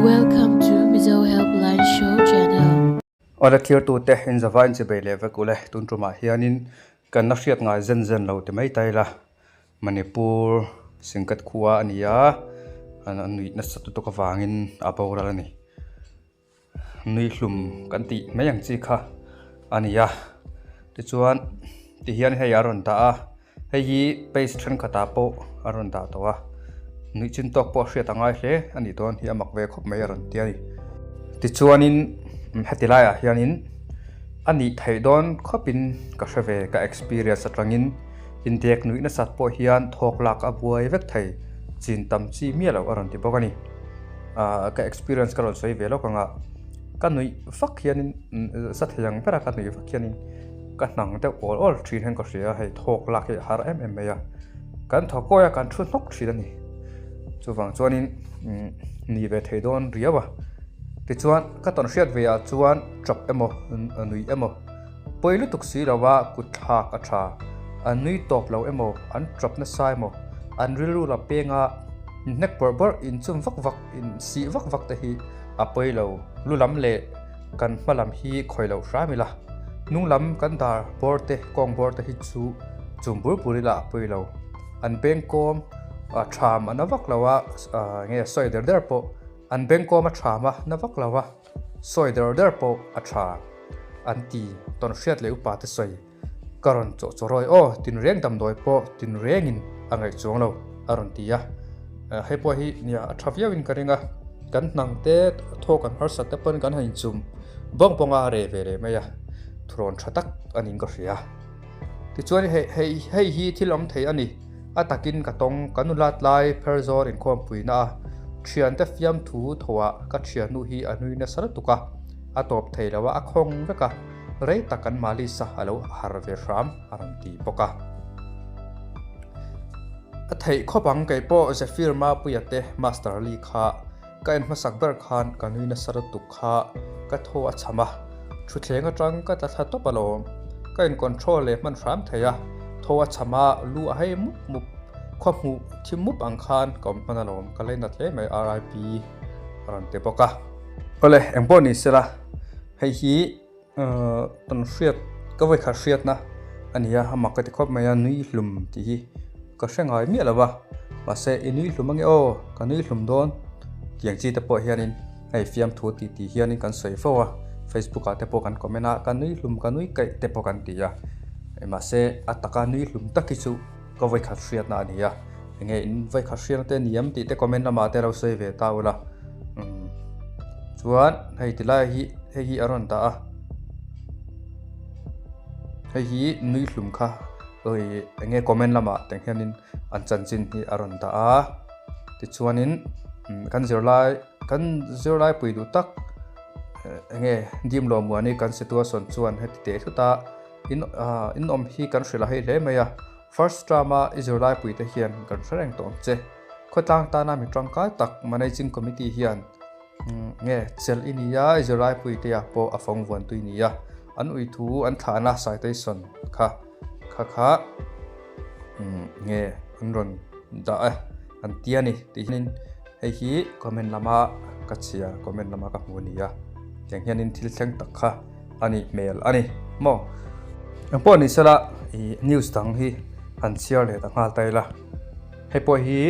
Welcome to Mizo Helpline Show channel. Awle thirtute in zava in chibei leh vek ule tun tumah hianin kan la hriat ngai zen zen lo ti mai ta ila Manipur Singkat khua a ni a an nuih nasa lutuk avangin a boral a ni. Nui hlum kan tih mai ang chi kha a ni a tichuan tihian hei a rawn dah a hei hi page thenkhatah pawh a rawn dah tawh a nuih chin tawk pawh a hriat a ngai hle a nih dawn hi a mak ve khawp mai a rawn ti a ni tichuanin heti laiah hianin a nih theih dawn khawpin ka hre ve ka experience atangin indek nuih nasat pawh hian thawk lak a buai vek thei chin tam chi miah loh a rawn ti bawk a ni. Ahh ka experience ka rawn sawi ve lawk ang a, ka nuih vak hianin sa thei ang ber a ka nuih vak hianin ka hnang deuh awl awl thin hian ka hria a, hei thawk lak hi a har em em mai a, kan thaw kawi a kan thu hnawk thin a ni. Chuvang chuanin umm ni ve thei dawn riau a, tichuan ka tawn hriat ve ah chuan tap emaw nuih emaw pawi lutuk si lo a kut thlak a tha, an nui tawp lo emaw an tap nasa emaw an rilru la peng a. Hnek bawrh bawrh, inchum vak vak, insih vak vak te hi a pawi lo. Lu lam leh kan hma lam hi khawi loh hram ila. Hnung lam kan dar bawr te, kawng bawr te hi chu chum bur bur ila a pawi lo. An beng kawm a tham a na vak lo a, nge sawi der der pawh an beng kawm a tham a na vak lo a, sawi der der pawh a tha an ti tawn hriat leh upa te sawi. Ka rawn chawh chawrawi aw, tinreng damdawi pawh tinrengin a ngaih chuang lo, a rawn ti a. Hei pawh hi nia a tha viauin ka ring a, kan hnang te thaw kan harsat te pawn kan han inchum bawng bawng a, a reh ve leh mai a, thurawn tha tak a niin ka hria. Tichuan hei hei hei hi thil awm thei a ni, a takin ka tawng ka nulat lai pher zawr inkhawmpuina a, thiante fiamthu thawhah ka thiannu hi a nui nasa lutuk a, a tawp thei lo a, a khawng vek a. Rei tak an malis a, a lo har ve hram a rawn ti bawk a. A theih khawp ang kei pawh Zephyr Mapuia te Master Lee kha ka en hmasak ber khan ka nui nasa lutuk kha ka thaw a cham a, thutthleng atang ka tla thla tawp alawm. Ka in control leh hman hram thei a, thaw a cham a, lu a hei mup mup, khua hmuh thim mup ang khan ka awm hman alawm, ka lainat hle mai RIP a rawn ti bawk a. Awle, engpawh ni sela. Hei hi kan hriat ka vawikhat hriatna a ni a, amah ka ti khawp mai a nui hlum tih hi ka hre ngai miah lo va, mahse i nui hlum ange aw ka nui hlum dawn tiang chi te pawh hianin hei fiamthu tih tih hianin kan sawi fo a, facebook ah te pawh kan comment a ka nui hlum ka nui kaih te pawh kan ti a, mahse a taka nui hlum tak hi chu ka vawikhat hriatna a ni a, enge in vawikhat hriatna te ni em tih te comment lamah te lo sawi ve ta ula umm chuan hei ti lai hi hei hi a rawn dah a hei hi nui hlum kha ui enge comment lamah teng hianin an chanchin hi a rawn dah a tichuanin kan zirlai kan zirlai pui duh tak enge dim lawm muani kan situation chuan heti teh thut a. In ah in awm hi kan hrilh a hei hle mai a, first term a i zirlai pui te hian kan hre reng tawh ang che. Khawtlang tana mi tangkai tak managing committee hian nge chelh i ni a, i zirlai pui te ah pawh a fawng vuan tui ni a, an ui thu an thlahna citation kha kha kha nge an rawn dah e an ti a ni tih hian hei hi comment lama ka chhiar comment lama ka hmu a ni a, tiang hianin thil thleng tak kha. a nih hmel a ni maw. Engpawh ni sela ih news dang hi han chhiar leh ta nghal ta ila hei pawh hi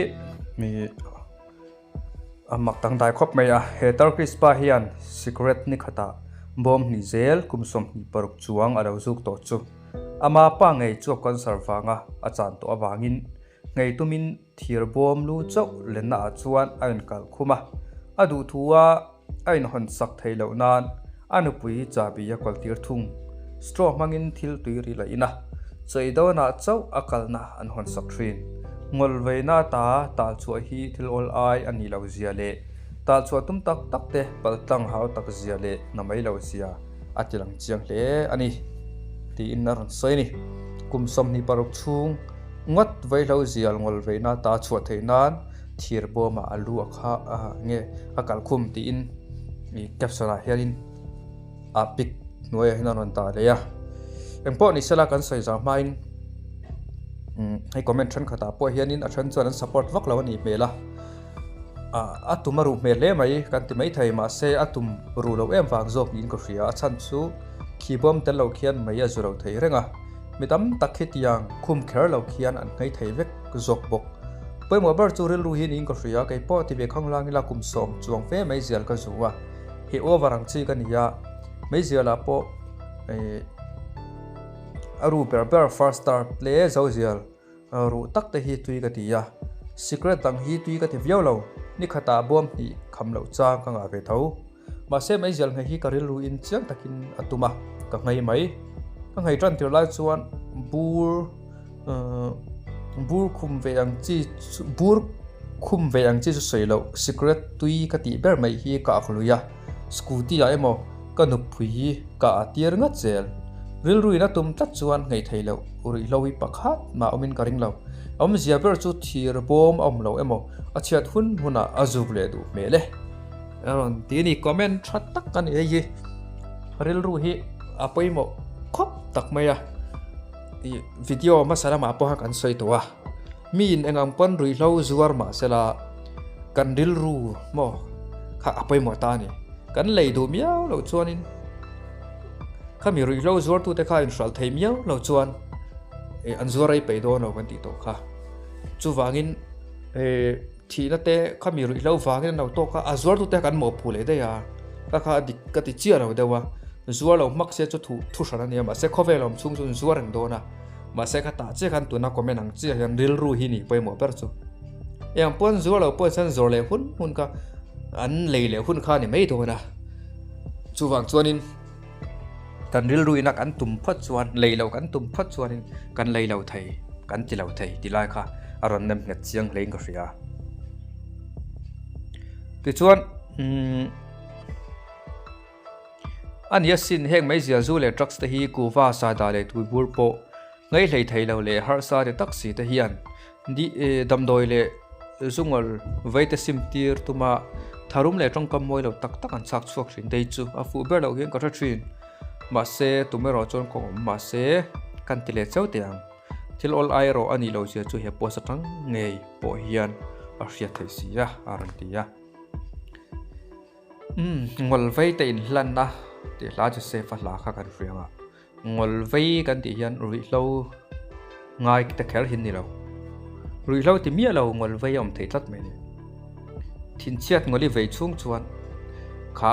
mi a mak dangdai khawp mai a he Turkish pa hian cigarette ni khatah bawm hnih zel kum 26 chuang a lo zuk tawh chu ama pa ngei chu a cancer vanga a chan tawh avangin ngei tumin thir bawm lu chauh lenna ah chuan a inkalh khum a a duhthu a. A inhawn sak theih loh nan a nupui chahbi a kawl tir thung. Straw hmangin thil tui ril a in a, chawih dawnah chauh a kalna an hawn sak thin. Ngawlveina ta tal chhuah hi thil awl ai a nih loh zia leh tal chhuah tum tak tak te paltlang hau tak zia leh na mai loh zia a ti lang chiang hle a ni, tiin a rawn sawi a ni. Kum 26 chhung ngawt vaihlo zial ngawlveina ta chhuah theih nan thir bawmah a lu a kha a nge a kalkhum tiin ih caption ah hianin a pic hnuaiah hian a rawn dah leh a engpawh ni sela kan sawi zau hmain umm hei comment thenkhatah pawh hianin a then chuan an support vak lo a nih hmel a. A tum a ruh hmel hle mai kan ti maithei mahse a tum ruh loh em vang zawk niin ka hria. A chhan chu khi bawm tel lo khian mei a zu lo thei reng a, mi tam tak khitiang khum kher lo khian an nghei thei vek zawk bawk. Pawimawh ber chu rilru hi niin ka hria, kei pawh ti ve khang lang ila kum sawm chuang fe meizial ka zu a, hi over ang chi ka ni a, meizialah pawh a ru ber ber first star hle zozial. Ruh tak te hi tui ka ti a, sikret dang hi tui ka ti viau lo, ni khatah bawm hnih kham loh chang ka ngah ve tho. Mahse meizial nghei hi ka rilru in chiang takin a tum a, ka nghei mai. Ka nghei tan tir lai chuan bur bur khum ve ang chi chu bur khum ve ang chi chu sawi loh sikret tui ka tih ber mai hi ka ak lui a. Scooty ah emaw ka nupui hi ka a tir ngat zel. Rilruin a tum tlat chuan ngei thei loh ruihhlo hi pakhat mah awmin ka ring lo. A awmzia ber chu thir bawm a awm lo emaw a chhiat hun hunah a zuk leh duh hmel e. A rawn ti a ni, comment tha tak a ni hei hi. Rilru hi a pawimawh khawp tak mai a. Ih video hmasa lamah pawha kan sawi tawh a. Miin eng ang pawn ruihhlo zuar mah sela kan rilru maw kha a pawimawh ta a ni. Kan lei duh miau loh chuanin khami ruihhlo zuartute kha inhralh thei miau loh chuan eh an zuar rei peih dawn lo kan tih tawh kha. Chuvangin eh thihna te khami ruihhlo vangin an lo tawk a, a zuartute kha kan mawhphuh leh daih a, ka kha a dik ka ti chiah lo deuh a, zuar lo hmak se chu thu thuhran a nia mahse khawvel awm chhung chu an zuar reng dawn a. Mahse ka tah chiah khan tuna comment ang chiah hian rilru hi ni pawimawh ber chu. Eng pawn zuar lo pawh chuan zawr leh hun hun kha an lei leh hun kha a ni mai dawn a. Chuvang chuanin kan rilru ina kan tum phawt chuan lei lo kan tum phawt chuanin kan lei lo thei kan ti lo thei ti lai kha a rawn nem nghet chiang hlein ka hria. Tichuan umm. A ni asin, heng meizial zu leh drugs te hi kuhva, saida leh tuibur pawh ngaih hlei thei lo leh harsa ti tak si te hian damdawi leh zungawl vei te sim tir tuma tharum leh tawngkam mawi lo tak tak an chhak chhuak thin te hi chu a fuh ber loh hian ka hre thin. Mahse, tum erawh chuan kawng awm mahse kan ti leh cheu teh ang. Thil awl ai erawh a nih loh zia chu he post atang ngei pawh hian a hriat theih si a, a rawn ti a. Umm Ngawlvei te inhlanna tih hla Joseph-a hla kha kan hria ang a, Ngawlvei kan tih hian ruihhlo ngai te kher hi ni lo. Ruihhlo ti miah lo Ngawlvei a awm thei tlat mai a ni. Thinchhiat ngawli vei chhung chuan kha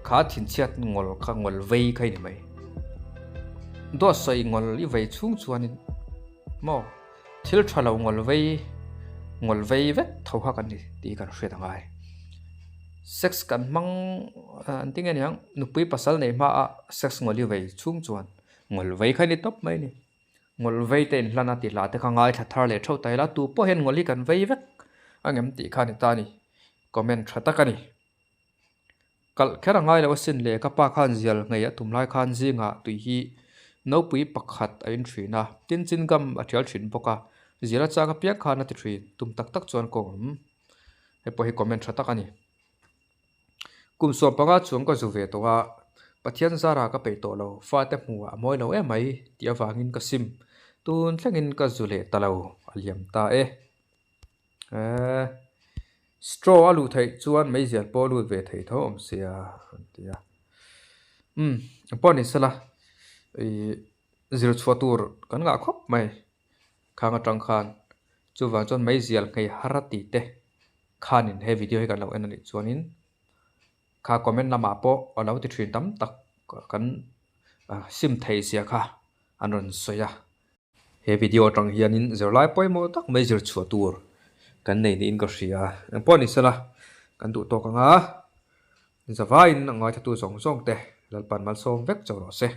kha thinchhiat ngawl kha Ngawlvei kha i ni mai. Dawt sawi ngawl i vei chhung chuanin maw. Thil tha lo ngawl vei ngawl vei vek tho kha kan ni tih kan hriat a ngai. Sex kan hmang an ti nge niang nupui pasal nei hma a sex ngawl hi vei chhung chuan ngawl vei kha a ni tawp mai a ni. Ngawl vei te inhlan a ti hla te kha ngaithla thar leh theuh ta ila tu pawh hian ngawl hi kan vei vek angem tih kha a ni ta a ni. Comment tha tak a ni. Kalh kher a ngai lo asin le, ka pa khan zial ngei a tum lai khan zingah tui hi nopui pakhat a in thin a, tin chin gam a thial thin bawk a, zial a chang apiang khan a ti thin, tum tak tak chuan kawng awm. Hei pawh hi comment tha tak a ni. Kum 15 chuang ka zu ve tawh a, Pathian zara ka peih tawh lo, fate hmuh ah a mawi lo em mai tih avangin ka sim, tun thlengin ka zu leh ta lo, a liam ta e. Eee straw a luh theih chuan meizial pawh a lut ve thei tho awm sia an ti a umm pawh ni sela ihh zir chhuah tur kan ngah khawp mai khang atang khan chuvang chuan meizial nghei har a tih te khanin he video hi kan lo en a nih chuanin kha comment lamah pawh a lo ti thin tam tak kan sim thei zia kha an rawn sawi a. He video atang hianin zirlai pawimawh tak mai zir chhuah tur kan nei niin ka hria. Engpawh ni sela kan duh tawk anga zavaiin a ngaithatu zawng zawng te Lalpan malsawm vek chauh rawh se.